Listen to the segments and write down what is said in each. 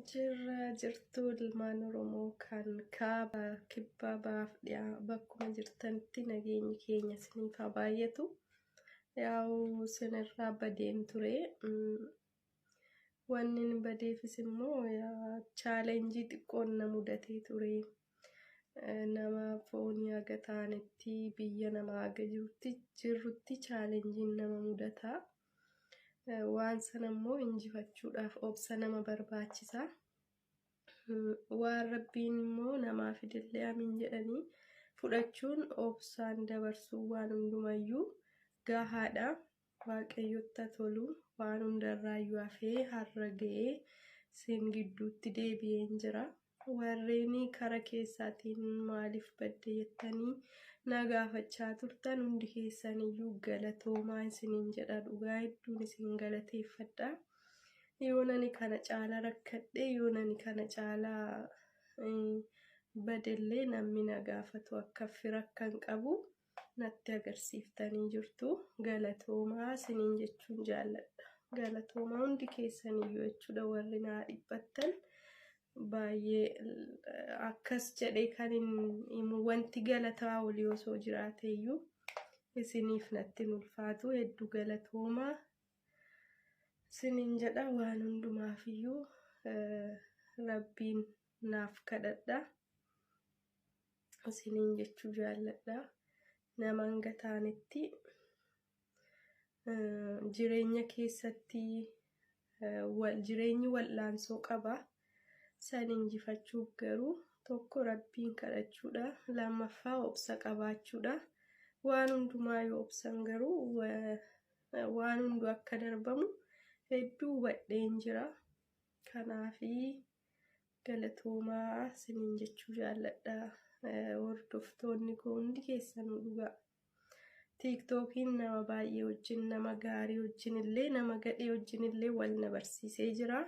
Jirra jirtuu ilmaan Oromoo kan kaaba kibbaa bahaaf dhiyaa bakkuma jirtanitti nageenyi keenya isiniif haa baay'atu. Yaa'u isinirraa badeen ture. Wanni inni badeefis immoo challenge xiqqoon na mudatee ture. Nama foonii haga taanetti biyya namaa haga jirutti jirrutti challengeiin nama mudata. Waan sana immoo injifachuudhaaf obsa nama barbaachisa. Waan rabbiin immoo namaa fidellee amiin jedhanii fudhachuun obsaan dabarsuu waan hundumayyuu gahaadha. Waaqayyotti haa tolu, waan hundarraayyuu hafee har'a ga'ee isin gidduutti deebi'een jira. Warreen kara keessaatiin maaliif badde jettanii na gaafachaa turtan hundi keessaniyyuu galatoomaa isiniin jedha. Dhugaa hedduun isin galateeffadha. Yoon ani kana caala rakkadhe, yoon ani kana caala badellee namni na gaafatu akka fira akkan qabu natti agarsiiftanii jirtu. Galatoomaa isiniin jechuun jaalladha. Galatoomaa hundi keessaniyyuu jechuudha warri naa dhiphattan. Baay'ee akkas jedhee kan hin himu, wanti galataa olii osoo jiraateeyyuu isiniif natti hin ulfaatu. Hedduu galatoomaa isiniin jedha. Waan hundumaafiyyuu rabbiin naaf kadhadha isiniin jechuu jaalladha. Nama hanga taanetti jireenya keessatti jireenyi wal'aansoo qaba. San injifachuuf garuu tokko rabbiin kadhachuudha. Lammaffaa obsa qabaachuudha. Waan hundumaa yoo obsan garuu waan hundu akka darbamu hedduu hubadheen jira. Kanaafi galatoomaa isiniin jechuu jaalladha. Hordoftoonni koo hundi keessanuu dhugaa. TikTokiin nama baay'ee wajjin, nama gaarii wajjin illee, nama gadhee wajjin illee wal na barsiisee jira.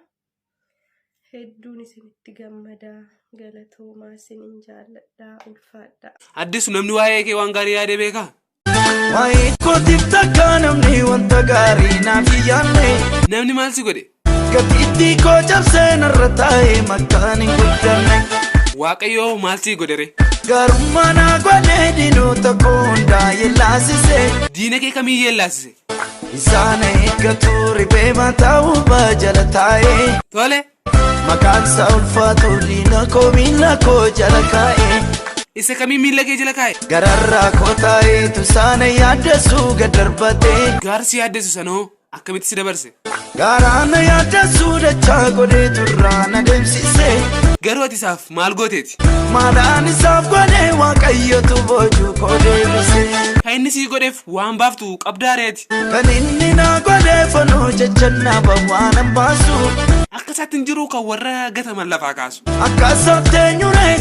Hedduun isinitti gammadaa, galatoomaa isiniin jaalladha, ulfaadha. Addisu, namni waa'ee kee waan gaarii yaadee beekaa? Waa'ee kootiif takka namni wanta gaarii naaf hin yaadne. Namni maal si godhe? Gatiittii koo cabsee narra taa'ee makkaan hin guddanne. Waaqayyoo maal si godhe ree? Gaarummaa naa godhee diinota koo hundaa yellaasise. Diina kee kamii yeellaasise? Isaan eeggatu riphee mataa hubaa jala taa'ee. Tole. Maqaan isaa ulfaatu diina koo miila koo jala kaa'ee. Isa kamii miila kee jala kaa'e? Gararraa koo taa'eetu isaan yaaddessuu gad darbatee. Gaarsi si yaaddessu sanoo akkamitti si dabarse? Garaa na yaaddessuu dachaa godheetu irraa na deemsise. Garuu ati isaaf maal gooteeti? Maadaan isaaf godhee waaqayyotu boojuu koo deebise. Kan inni sii godheef waan baaftu qabdaa reeti? Kan inni naa godhee fanoo jechannaa bawwaanan baasu. Akka isaatti hin jiru kan warra gataman lafaa kaasu. Akka isaatti eenyuree?